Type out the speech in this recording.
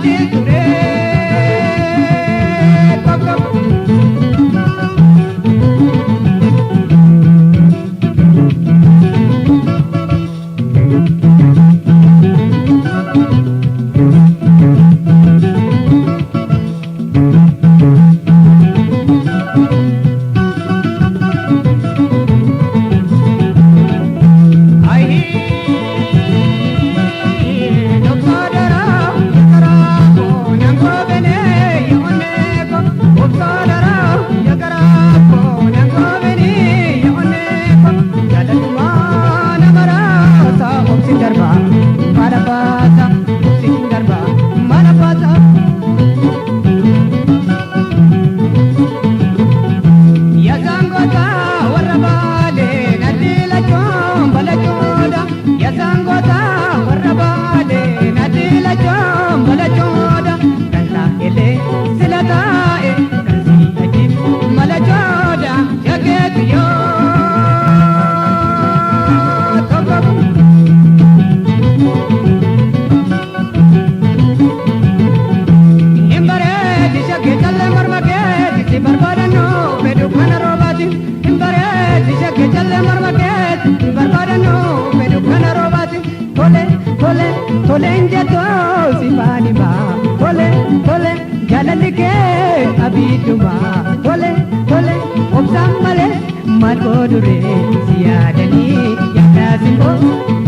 Ture tokko. Yazangota warra Baalee natti lachoon balachoodha. Yazangota warra Baalee natti lachoon balachoodha. Kan taa'elee sila taa'e kan si ajiib malachoodha. Jakeetu yoo tokko. Hin bareedi shakkii callee morma keeti si barbaadannoo fedhu kana roobaati. Hin bareedi shakkii callee morma keeti si barbaadannoo fedhu kana roobaati. Tole tole tole hin jettoo si faanima. Tole tole jaalalli kee abidduma. Tole tole obsaan malee maal godhure si yaadanii yaada simboo.